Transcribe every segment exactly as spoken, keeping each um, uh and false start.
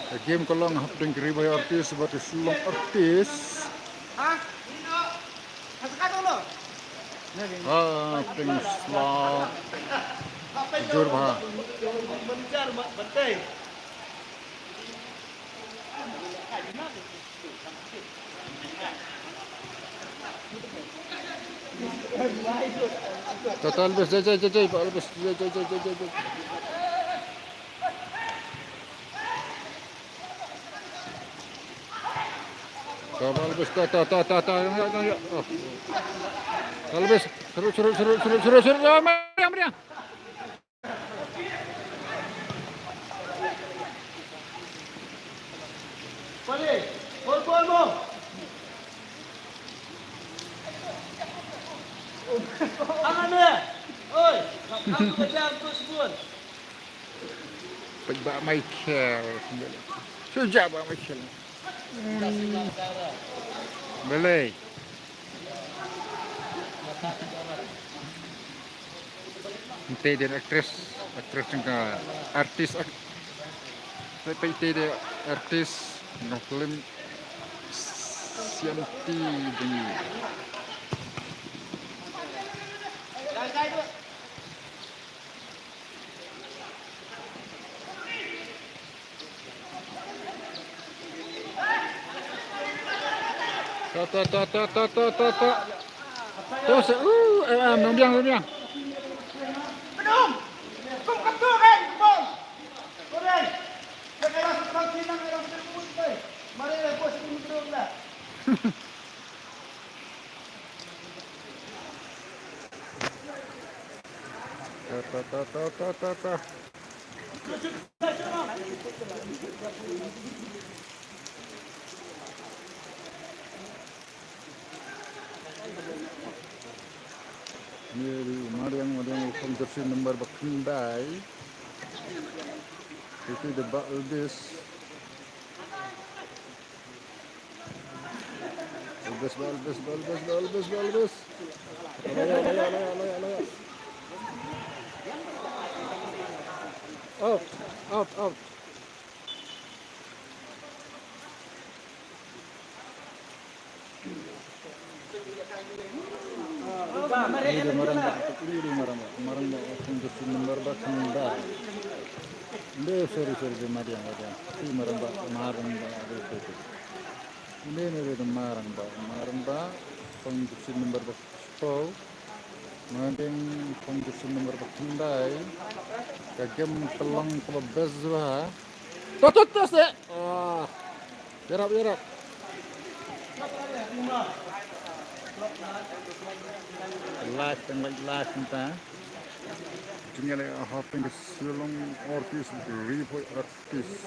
Ka game ka long hapdeng ka Ri Bhoi Artist bad ka Shillong Artist. Hapdeng slap jur bha. Total bes, jai, jai, jai, jai, bal bes, jai, jai, jai, jai, jai, jai. Total bes, ta, ta, ta, ta, ta, ya, ya, ya. Oh. Total bes, seru, seru, seru, seru, seru, seru, oh, meriah, meriah. Pale, hol bol mo. Angan deh. Oi, aku kejar terus bun. Peit ba Michael. Shu jah ba Michael. Hmm. Balei. Ïa te dei actress, actress jong ka artist, act-, peit, peit, te dei artist jong ka film Sianti jong ngi. Ta, ta, ta, ta. To se, uh, eh, eh, nong biang, nong biang. Ta, ta, ta, ta, ta, ta, ta. Ïa u Mariang, Mariang u phong jersey number ba khyndai. Ïa ki da ba Albis. Albis, ba Albis, ba Albis, ba Albis, ba Albis. Laya, laya, laya, laya, laya. Out, out, out. Ini dia Marang Bah, ini dia Marang Bah. Marang Bah, aku jersey number ba khyndai. Ini, sorry, sorry, dia Mariang, Mariang. Ini Marang Bah, Marang Bah, ada itu, itu. Ini, ini dia Marang Bah, Marang Bah, aku jersey number ba shiphew. Marang, aku jersey number ba khyndai. Ka game ka long kaba best bha. To, to, to, se. Ah. Ïarap, ïarap. Live, tang live, live mynta. Jingïaleh hapdeng ka Shillong Artist, Ri Bhoi Artist.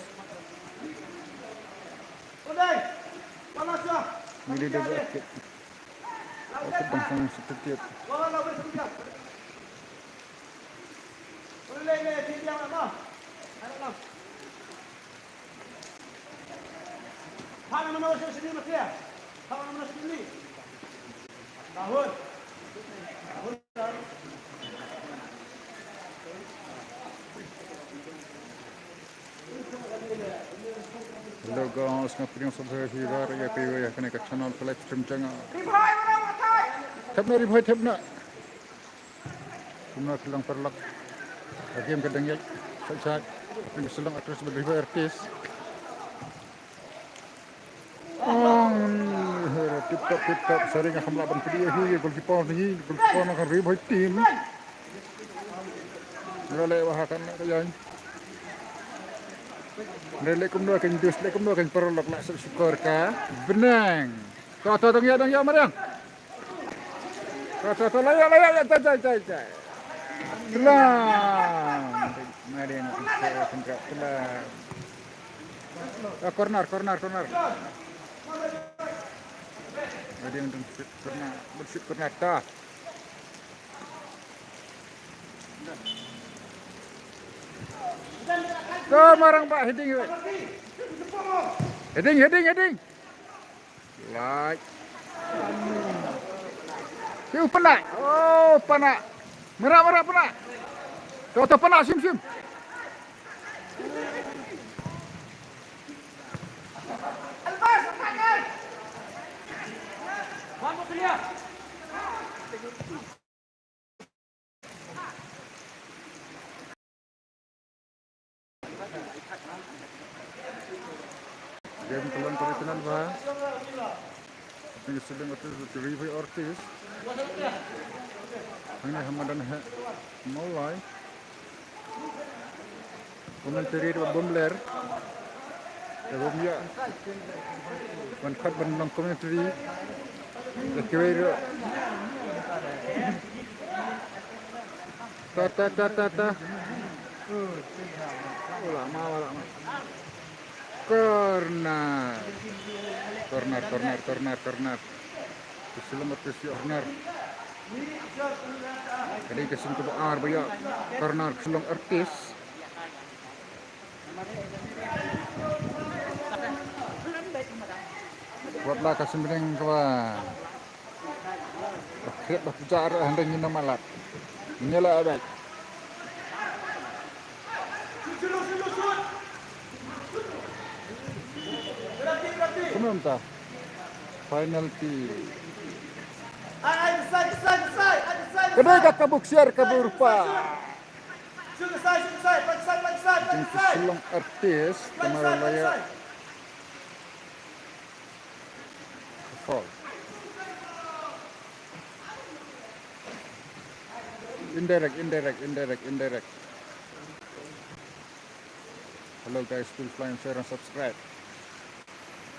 Ngi dei da ba kit. Ba kit bang sang shu kit. Hello guys, nga pdiang sngewbha ïa phi ïa kane ka channel ka live stream jong nga. Thep noh Ri Bhoi, thep noh. Kumno ki long paralok. Ka game ka dang ïaid. Shait shait. Phi Shillong Artist bad Ri Bhoi Artist. Ong, tip top, tip top. Sorry nga kham lah ban pdiang hi, goalkeeper ni, goalkeeper na ka Ri Bhoi team. Nga leh wah kan ka ïaid. Leh, leh kumno kan dus, leh kumno kan paralok lah sukor ka. Benang. To, to, dang ïa, dang ïa, Mariang. To, to, to, laya, laya, laya, jai, jai, jai, jai. Telang. Nadi nak telang. Ah, corner, corner, corner. Nadi nak shoot corner, shoot corner ta. To Marang Bah, heading, weh. Heading, heading, heading. Like. Yu, pynah. Oh, pynah. Marang, Marang, pynah. To, to, pana, shim, shim. Game ka long ka dei kane ba. Pynshong artist, pynshong artist. Hangne ha madan ha Mawlai. Commentary ruh bym ler. Te bym ïa ban khot ban long commentary. Te kiwei ruh. Ta, ta, ta, ta, ta. Wala ma, wala ma. Corner. Corner, corner, corner, corner. Ka shlong artist ïa corner. Ka dei ka sien kaba ar ba ïa corner ka shlong artist. Wat la ka sien bneng kaba Ba kriat ba pjah ruh hynrei ngin ym alat. Ngin ïa la abat. Kumno mynta? Penalty. Ka dei ka, ka buk siar ka buk rupa. Jingpynshlong artist, ka Mawlai. Foul. Indirect, indirect, indirect, indirect. Hello guys, please like, share and subscribe.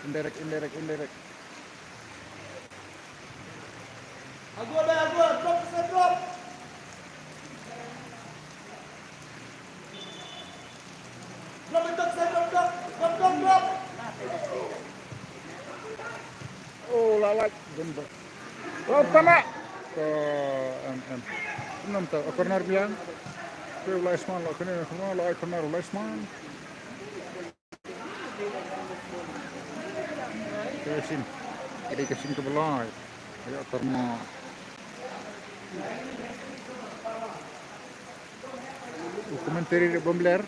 Indirect, indirect, indirect. Agu, agu, agu, drop, drop. Oh, la la. Oh, tama. Ka, em, em. Enam ta, corner biang. Ke Ulaisman la kene, corner la, corner Ulaisman. Kesin. Jadi kesin ke belai. Ya, corner. Commentary bom ler.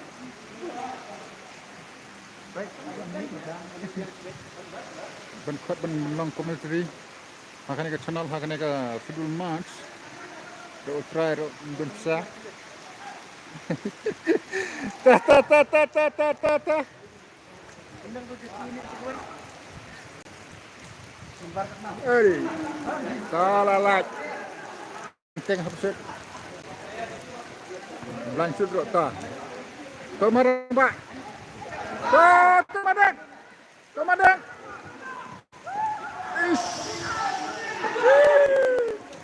Ban khot ban long commentary ha kane ka channel, ha kane ka football match. Ruh u trai ruh don pisa. Ta, ta, ta, ta. Ei, ta la lait. Teng hap set. Blanchut ruh ta. To Madeng ba. To, to Madeng. To Madeng. Ish.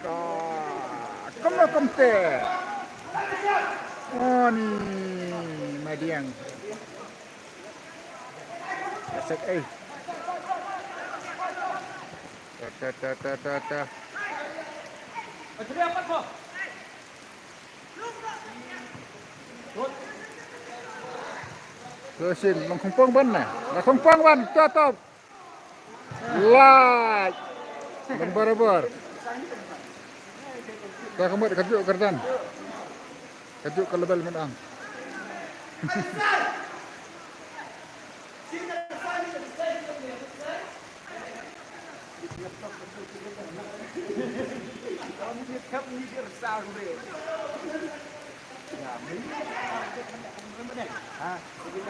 Ta. Kumno kumte. Oh, ni Madeng. Set, eh. Ta, ta, ta, ta, ta, ta. Kesin, long khongpong ban na. Long khongpong ban, ta, ta. Lai. Long barabar. Ta ka mut ka juk kyrdan. Ka juk ka lebel mut ang.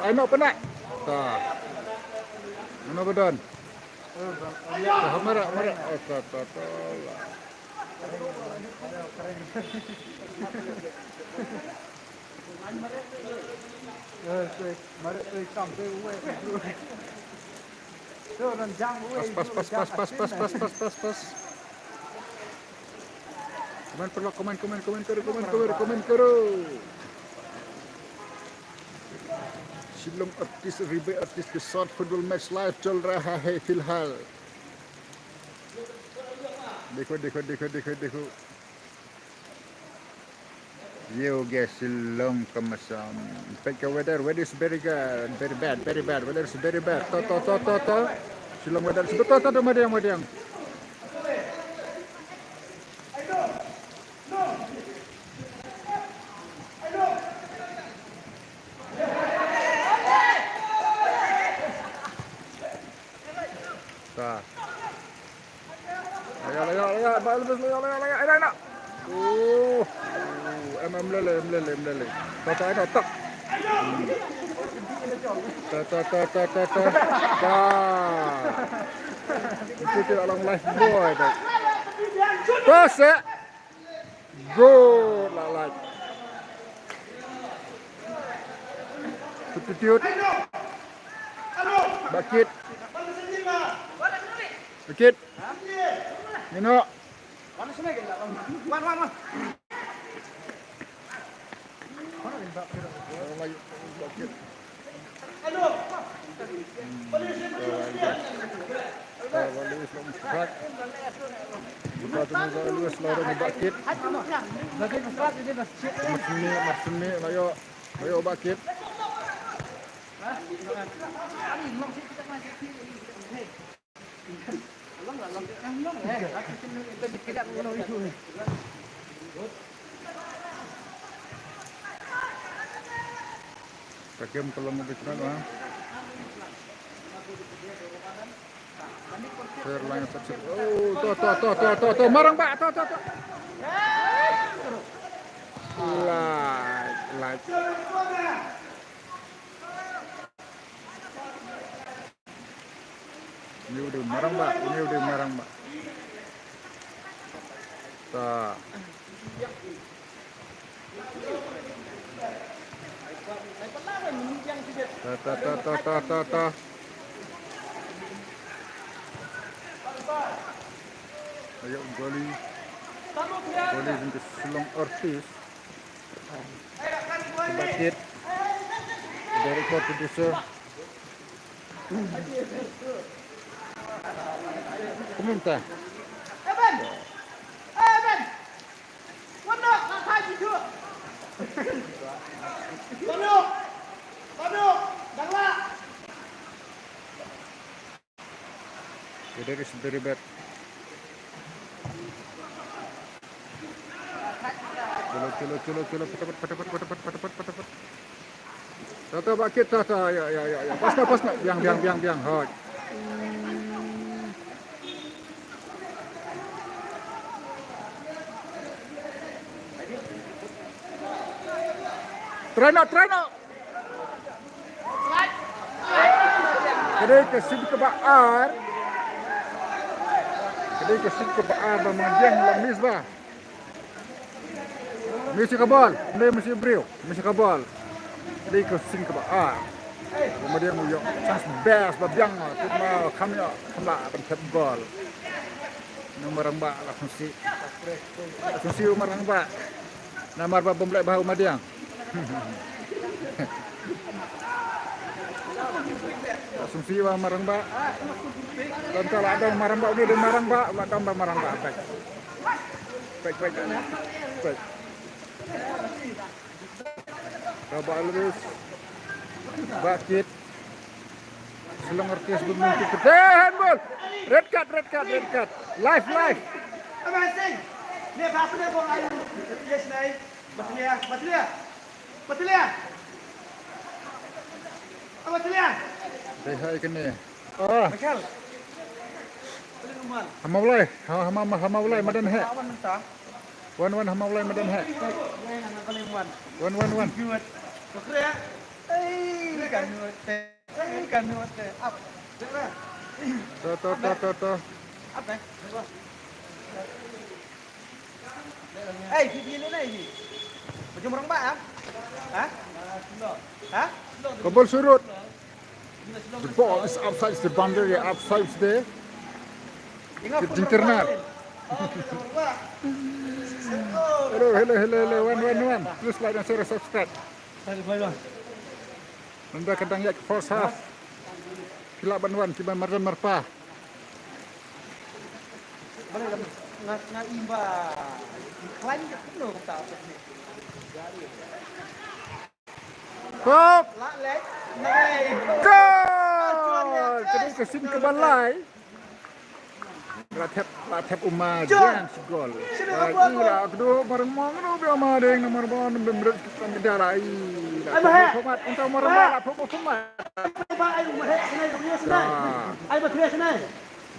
Ai, noh pynah. Ta. Mano ba don? Ta, mara, mara. Oh, ta, ta, ta. Pas, pas, pas, pas. Comment parlok, comment, comment, comment karo, comment, comment, comment karo. Shillong artist, Ribe artist ke saath football match live chal raha hai filhal. Dekho, dekho, dekho, dekho, dekho. Ye ho gaya Shillong ka mausam. Peit ka weather, weather is very good, very bad, very bad. Weather is very bad. To, to, to, to, to. Shillong weather is good. To, to, to, Madiang, Madiang. Laya, laya, laya, laya, laya. Oh. Oh, em, em, lele, em, lele, em, lele. Ta, ta, ta, ta. Hmm. Ta, ta, ta, ta, ta, ta. Ta. Itu tidak long life boy, ta. Pas, eh. Good, la, la. Substitute. Bakit. Bakit. Nino. Marsumi, Marsumi, layo, layo Bakit. Ka kem ka long bit na ba. Fair line, oh, to, to, to, to, to, to, Marang Bah, to, to, to. Light, light. Ini udah Marang Bah, ini udah Marang Bah. Ta. Ta, ta, ta, ta, ta, ta, ta. Ayo, goli. Goli untuk Shillong Artist. Bakit. Director, producer. Kumta. There is very bad. Chalo, chalo, chalo, chalo, patapat, patapat, patapat, patapat, patapat. Ta, ta, Bakit, ta, ta, ya, ya, ya, ya. Pas na, pas na. Biang, biang, biang, biang. Hoi. Try no, try no. Ka dei ka sien kaba ar. Ka dei ka sien kaba ar ba Madiang la miss ba. Miss ka bol, ym dei miss briew, miss ka bol. Ka dei ka sien kaba ar. Ba Madiang u ïoh chance best ba biang, tip ma kham ïoh, kham lah ban thep gol. Namar Marang Bah la sngewsih. La sngewsih u Marang Bah. Namar ba bym leh bha u Madiang. Sngewsih ba Marang Bah. Tang ka la dang Marang Bah, une dei Marang Bah, la dang ba Marang Bah. Peit. Peit, peit. Peit. Ka Bah Elvis. Bakit. Shillong Artist bun bun. Eh, handball. Red card, red card, red card. Live, live. Amazing. Ne ba pne bol ayu. Yes, nai. Batlia, batlia. Batlia. Batlia. Dei hai kane. Ah. Michael. Ha Mawlai, ha, ha Ma-, ha Mawlai madan heh. Wan, wan, ha Mawlai madan heh. Wan, wan, wan. To, to, to, to, to. Ka bol surut. The ball is outside the boundary, outside the, the internal. Hello, hello, hello, hello. Wan, wan, wan. Please like and share and subscribe. Mynta ka dang ïaid first half. Ki lah ban wan, ki ban marjan marpa. Nga, nga imba. Climb ka kumno ka ta. Kop. Goal! Ka dei ka sien kaba lai. La thep, la thep u Madiang shi gol. Ai, la kdu Marang Bah, kdu Bah Madiang namar ba nam bym rit kita medal ai. La thep format, ynta Marang Bah la thep format.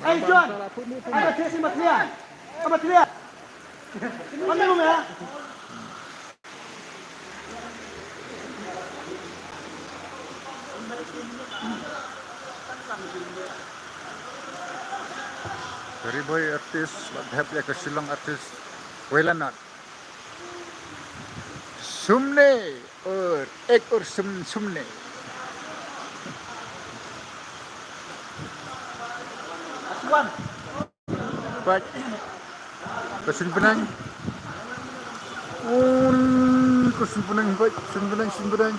Ai, John. Ai, John. Ai, John. Ri Bhoi artist, bad hep ïa ka Shillong artist. Wei la not. Sumne or ek or sum, sumne. Pat. Ka Shin Pneng. Oi, ka Shin Pneng, pat. Shin Pneng, Shin Pneng.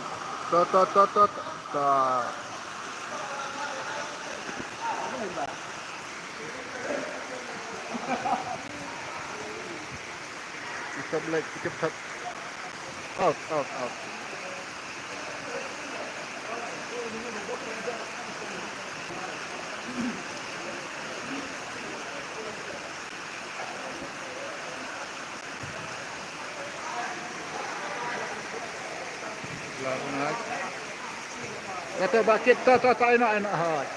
Ta, ta, ta, ta, ta. Ta. Ikap lek, ikap thap. Out, out, out. Kata bakit, ta, ta, ta, ina, ina, hai.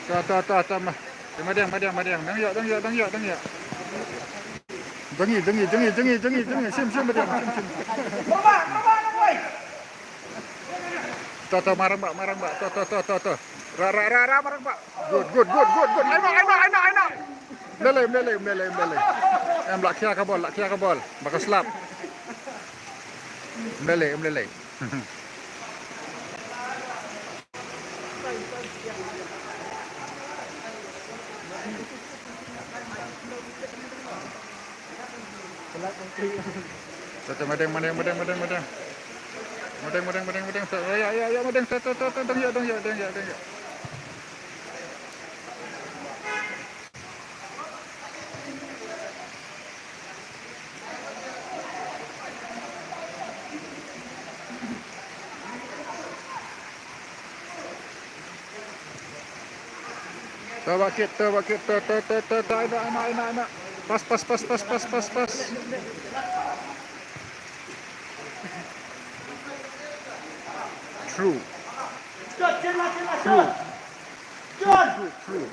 Ta, ta, ta, ta, ma. Madeng, madeng, madeng. Dang ïa, dang ïa, dang ïa, dang ïa. Dang ïa, dang ïa, dang ïa, dang ïa, dang ïa, dang ïa. Sim, sim, madeng, sim, sim. To, to, marang ba, marang ba. To, to, to, to, to. Ra, ra, ra, ra, marang ba. Good, good, good, good, good. Aina, aina, aina, aina. Mlelei, mlelei, mlelei, mlelei. Em, la khia ka bol, la khia ka bol. Ba ka slap. Mlelei, mlelei. Satu madeng, madeng, madeng, madeng, madeng. Madeng, madeng, madeng, madeng. Sa-, ya, ya, ya, madeng. Sa-, sa-, sa-, sa-, dang ya, dang ya, dang ya, dang ya. To bakit, to bakit, to, to, to, to, to, ina, ina, ina, ina. Pas, pas, pas. True. True. True, true, true.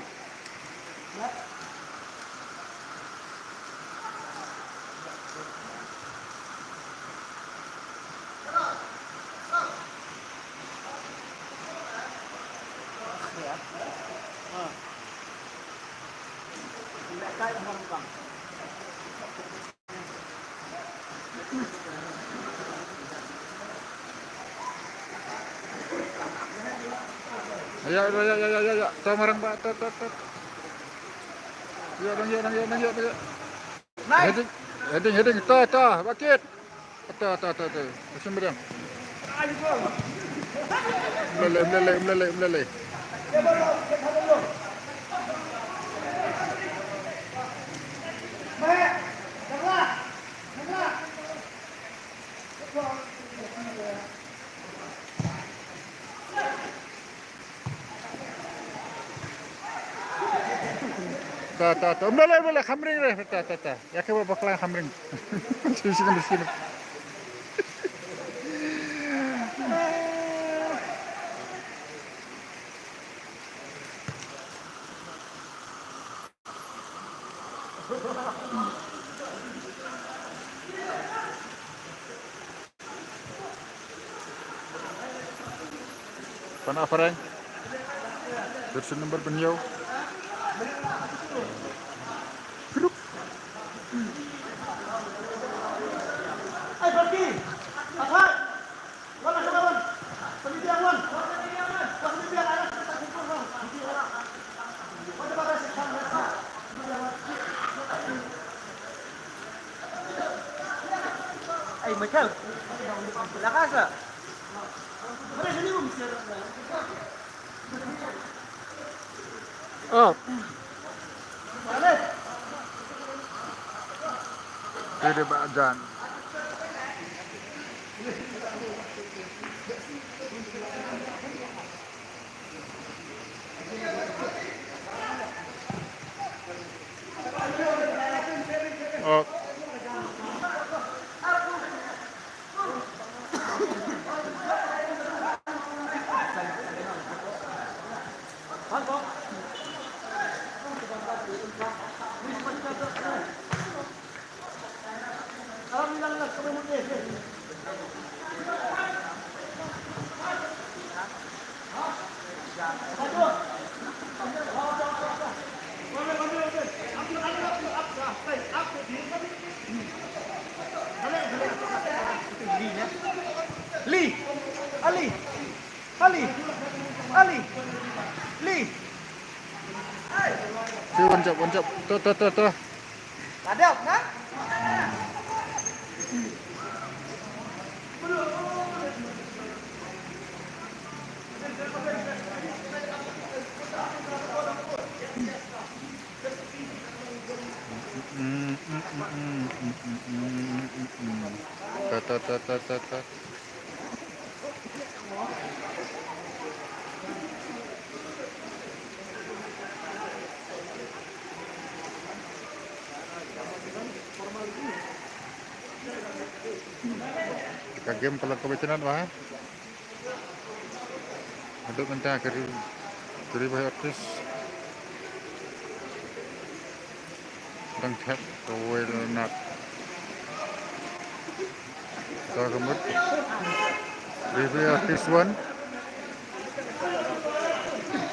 Ya, ya, ya, ya, ya, ya. To marang ba, to, to, to. Ya, dang ya, dang ya, dang ya, dang ya. Heading, heading, heading. To, to, bakit. To, to, to, to. Asim beriang. Mlelei, mlelei, mlelei, mlelei. Ta, ta, ta. Mlelei, mlelei, khamring re. Ta, ta, ta. Ya ke ba bakla khamring. Sini, sini, sini. Pan Afarang. Jersey number bynñiew. Grup. Ai, Barki. Athai. Ai, Michael. La casa. Oh. Dede ba jan. Oh. Lee, Ali, Ali, Ali, Lee. Si, one jab, one jab. To, to, to, to. Ladap na? Ta, ta, ta, ta, ta, ta. Ka game ka la ka ba tynat ba. Haduh mynta ka ri-, ka riewbhaei artist dang thep kawei la nat. Sa ka mut riewbhaei artist one,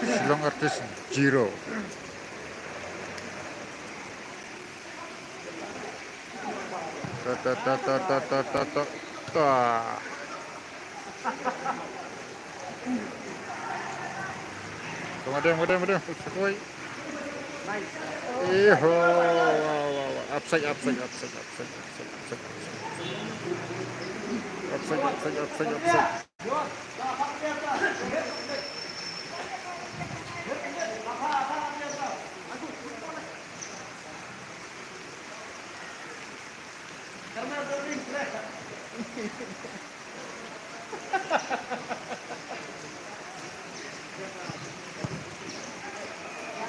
Shillong artist zero. Ta, ta, ta, ta, ta, ta, ta, ta. To, madeng, madeng, madeng. Sakoi. Iho, wa, wa, wa. Upside, upside, upside, upside, upside, upside, upside. Upside, upside, upside, upside.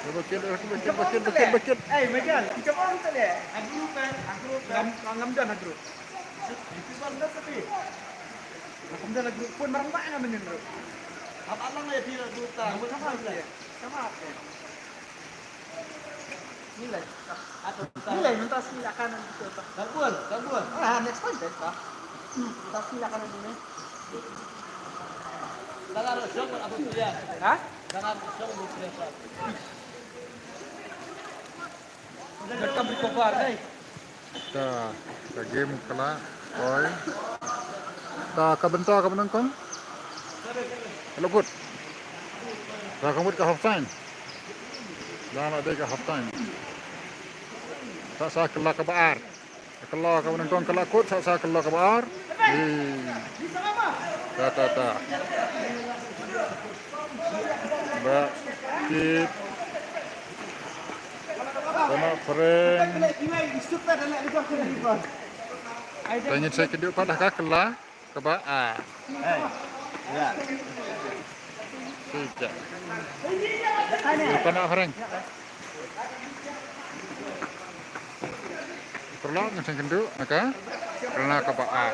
Bakit, bakit, bakit, bakit, bakit. Eh, Megan, kita orang tak ada. Aku lupa, aku lupa. Ngam, ngam dan aku. Itu bang dah sepi. Aku dah lagu pun marang ba ngam nin ru. Apa lang ya dia duta. Sama apa ya? Sama apa ya? Nilai. Atau nilai, nanti sila kanan gitu, Pak. Kabul, kabul. Ah, next time deh, Pak. Nanti sila kanan dulu. Dalam syok apa dia? Hah? Dalam syok apa dia? Rekam recover, eh. Ta, ka game ka la poi. Ta, ka bynta kaba nyngkong ka la kut. Ta, ka mut ka half time. Dang la dei ka half time. Ta, sa kylla kaba ar. Ka kylla kaba nyngkong ka la kut, sa, sa kylla kaba ar. Ei. Ta, ta, ta. Ba kit. Tang ba phareng. Tang ngin sa kynduh pat ha ka kylla kaba ar. Hey. Ya. Tiga. Tang ba phareng. Paralok ngin sa kynduh na ka kylla kaba ar.